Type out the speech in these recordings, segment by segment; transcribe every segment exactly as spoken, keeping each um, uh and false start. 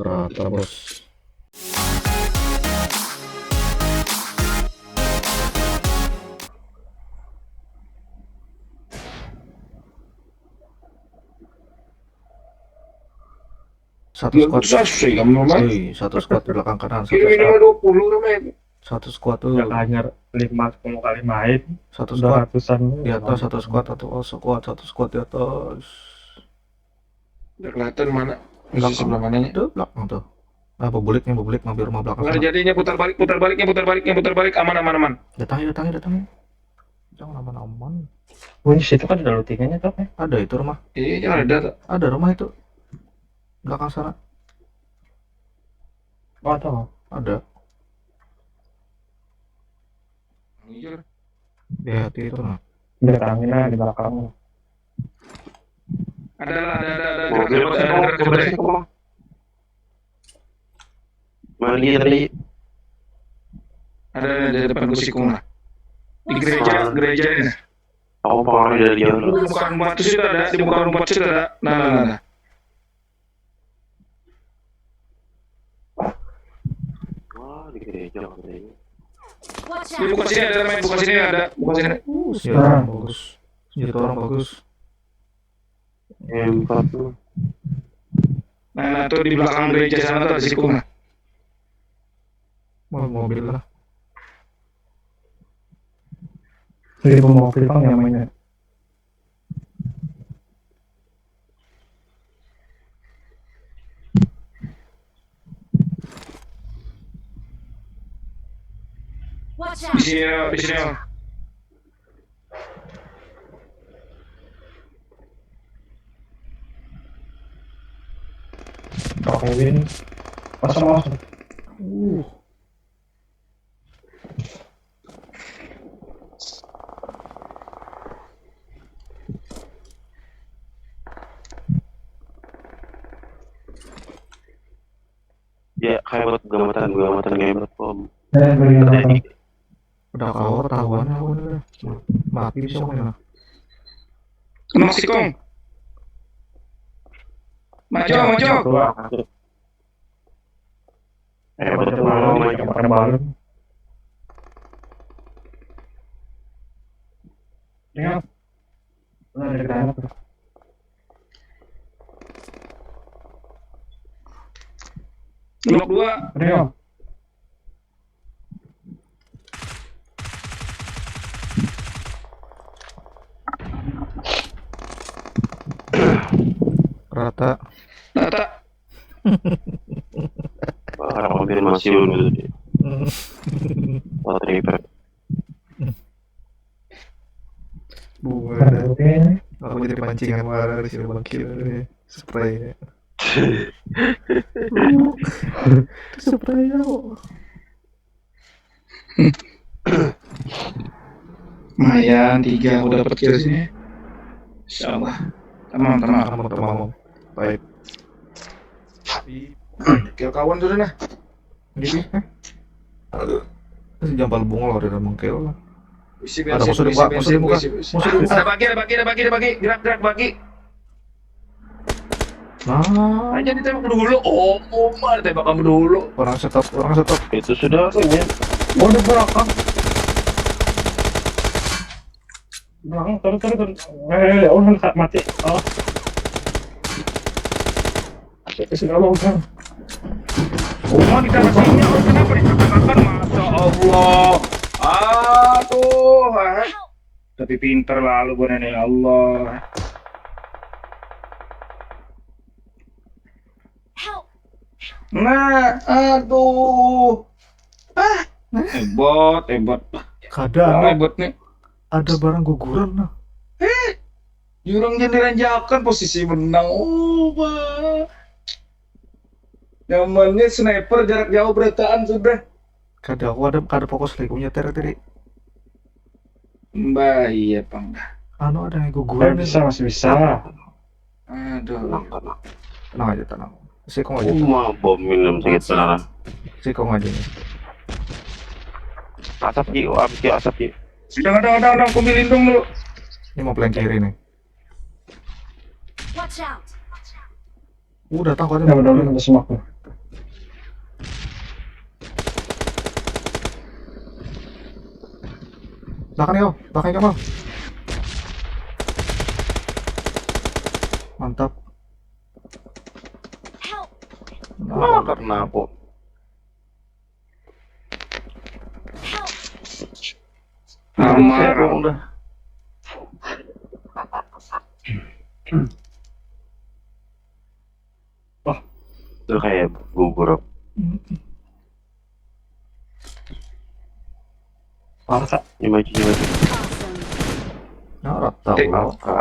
Rata, Bos. Satu squad. Susah sih kamu, Mas. Wih, satu squad di belakang kanan. Satu squad. Ini minimal dua puluh namanya. Satu squad tuh. Ya, hanya lima, sepuluh kali main. Satu squad. Dua ratusan. Di atas satu squad, satu, oh, squad, satu squad di atas. Udah kelihatan mana? Belakang. Sebelah mananya? Itu belakang tuh. Nah, bebuliknya, bebulik mampir rumah belakang. Nah, sana. Jadinya putar baliknya, putar baliknya, putar balik, aman, aman, aman. Datangi, datangi, datangi. Jangan aman-aman. Wih, situ kan ada lootingannya tuh, eh. Ada itu rumah. Iya, ada. Ada rumah itu. Belakang sana. Oh, ada. Ada. Iya. Di hati itu, nah. Datangin aja di belakang. Ada lah, ada, ada, ada. Mobil gerak, gerak, gerak, gerak. Mana dia tadi? Ada, ada di depan kusikung lah. Di gereja, gereja ini. Aku pengaruh dari jauh. Bukan rumah tuh sudah ada, di bukan rumah tuh sudah ada. Nah, nah, nah, nah. Wah, di gereja katanya. Di buka sini ada, main buka sini ada, buka sini. Uh, senjata orang bagus. Senjata orang bagus. M empat tuh. Nah, nah, tuh di belakang gereja sana tuh ada sikung, nah. Mau mobil lah. Jadi mobil pang namanya. Di sini, di sini. Kak Kevin. Masuk, masuk. Uh. Ya, hebat gamatan, gamatan hebat, Om. Ya, beri gamatan. Udah kawa ketahuan aku nih, udah. Mati bisa aku nih, nah. Kena sikung. Maju, maju. Wah, eh, betul, betul, betul, betul. Ya. Nah, ada granat tuh. Blok dua. Rio. Rata. Rata. Wah, ada konfirmasi dulu tuh. Hmm. Wah, triple. Buat. Aku jadi pancingan wara di sini, bangkit. Spray. Spray aku. Lumayan, tiga aku dapat kill sini. Insyaallah. Tamam, tamam. Tamam, tamam. Baik. Kill kawan sudah nah. Gitu. Aduh. Jampal bungul udah mengkill. Isi bensin, isi bensin, isi bensin. Ada musuh di muka, musuh di muka. Musuh di muka. Ada bagi, ada bagi, ada bagi, ada bagi. Gerak, gerak, bagi. Nah. Aja ditembak dulu. Oh, Umar tembak kamu dulu. Orang stop, orang stop. Itu sudah punya. Waduh, belakang. Belakang, turun, turun, turun. Eh, ya Allah, mati. Oh. Sudah mau, Bang. Umar di dalam sini, oh, kenapa dikatakan? Masya Allah. Aduh, ah. Tapi pinter lalu, bukan, ya Allah. Nah, aduh. Ah, hebat, hebat. Kada, wah, anu, hebat nih. Ada barang guguran, nah. Eh, jurang jadi ranjakan, posisi menang. Oh, bah. Nyamannya sniper jarak jauh berataan sudah. Kada, aku ada, kada fokus lagi, aku nyetir tadi. Mbah, iya, pang dah. Anu, ada yang guguran. Eh, bisa, masih bisa. Aduh. Tenang, tenang. Tenang aja, tenang. Sikung aja, tenang. Uma bom minum sedikit, tenang. Sikung aja nih. Asap, Ki. Wah, habis, Ki, asap, Ki. Udah, udah, udah, udah. Aku ambil lindung dulu. Ini mau flank kiri nih. Watch out. Udah tahu kan? Ya, udah, udah, udah, semak tuh. Belakang yo, belakang Kamal. Mantap. Nah, karena aku. Amarah. Wah, itu kayak gugur. Parah kak, ini maju, ini maju. Nah, rata Eh, lo. apa?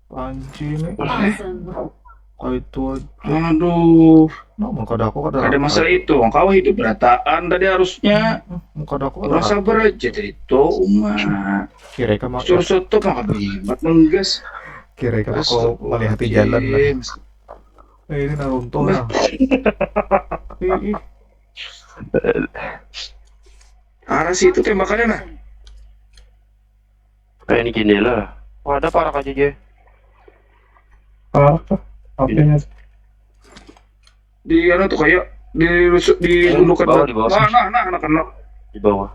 Panci ini. Awesome. Kau itu aja. Aduh, Nah, muka aku kada ada masalah itu. Kau hidup berataan tadi harusnya. Muka aku Kurang kada. Sabar aja dari itu, Uma. Kira kamu Suruh soto mah bibat menggas. Kira kamu kau melihat di jalan lah. Eh, ini Naruto nah. Ih, ih. Arah situ tembakannya nah. Kayak ini jendela. Wah, ada parak aja, Jay. Apa? Apanya? Di anu tuh kayak di rusuk di Eh, gundukan. di bawah, di bawah. Nah, nah, nah, kena, kena. Di bawah.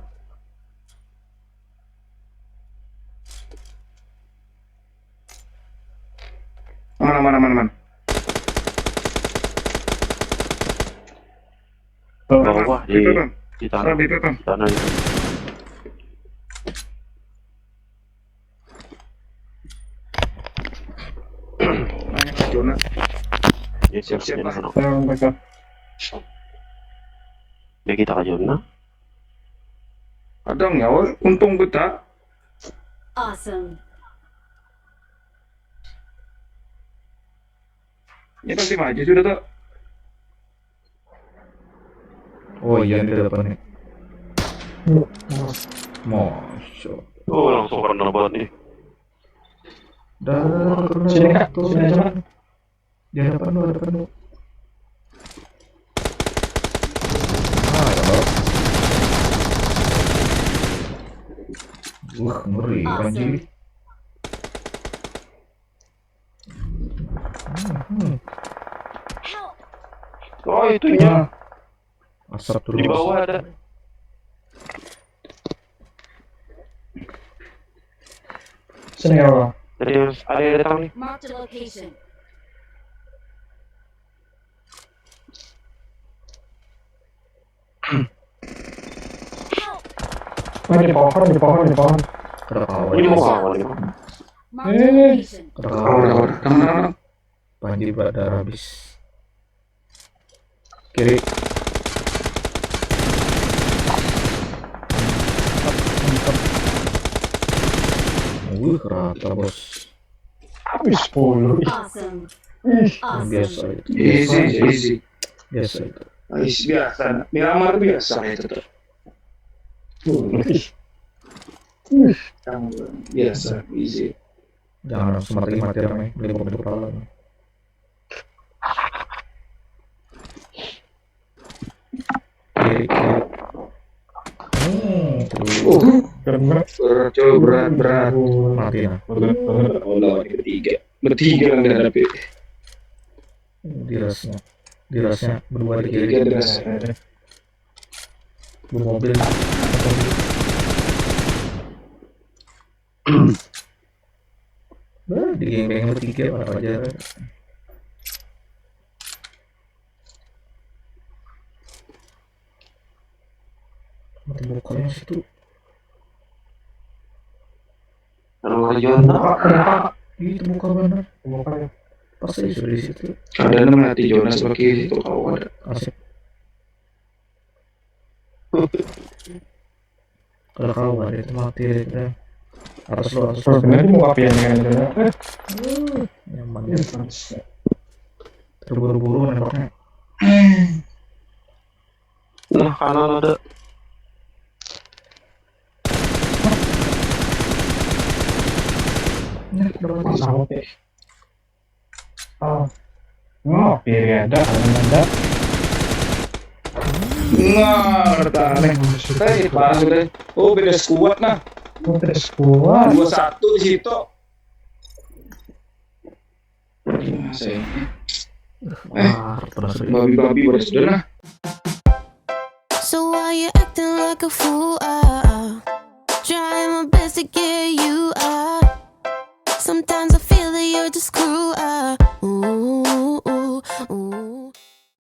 Mana, mana, mana, mana? Bawah di Di depan. di Nah, tanah. di depan. Di tanah itu. Zona. Ya, siap Siap, siap Pak. Sana. Saya mereka. Ya, kita ke zona. Ada nyawa, untung kita. Awesome. Ya pasti maju sudah tuh. Oh iya, ini depan nih. Masya. Oh, langsung kena banget nih. Dah, kena Sini kak, tuh. Sini aja kak. Di hadapan lu, hadapan lu. Ah, ya Allah. Wah, ngeri Awesome. Panji. Hmm, hmm. Oh, itunya. Asap Di terus. Bawah ada. Sini ya Allah. Tadi ada yang datang nih. Marked a location. Oh, di pohon, di pohon, di pohon. Kada kawan. Ini mau kawan ini. Marked a location. Kada Tahu, kawan. tahu. Tenang, tenang, tenang. Panji pada habis. Kiri. Wih, rata bos. Habis sepuluh. Ih, Awesome. ih. Biasa Awesome. itu. Easy, easy. Biasa itu. Easy biasa. Miramar biasa kayak itu tuh. Ih. Yang biasa, easy. Jangan langsung mati mati ramai. Beli bom di kepala. Kiri, kiri. Hmm, Uh, Kena. berat, cuy, berat, berat. Oh, mati nah. berat banget. Oh, lawan bertiga. Bertiga yang dihadapi. Dirasnya. Dirasnya berdua di kiri. Bertiga dirasa. Eh, Bermobil. Bah, di geng-geng bertiga apa aja. Mati bukannya situ. Kalau mau ke zona. Buka, buka, Ih, terbuka benar. buka ya. Pas aja sudah di situ. Ada nama nanti Jonas pakai itu kalau ada. Asik. Kada kawa itu mati itu. Atas lu, atas Terus lu. bener di muka pian dengan itu. Eh, Nyaman iya, ya. terus. Terburu-buru nembaknya. Nah, kanan ada. Nah, udah mati. Pesawat ya. Oh. Ngopi ya, ada, ada. Nah, bertahan. Hei, parah sudah. Oh, beda squad nah. Oh, tidak squad. Dua satu di situ. Nah, saya Wah, terasa babi-babi pada sudah nah. So why you acting like a fool? Ah, ah. Yeah, you are. Sometimes I feel that you're just cruel.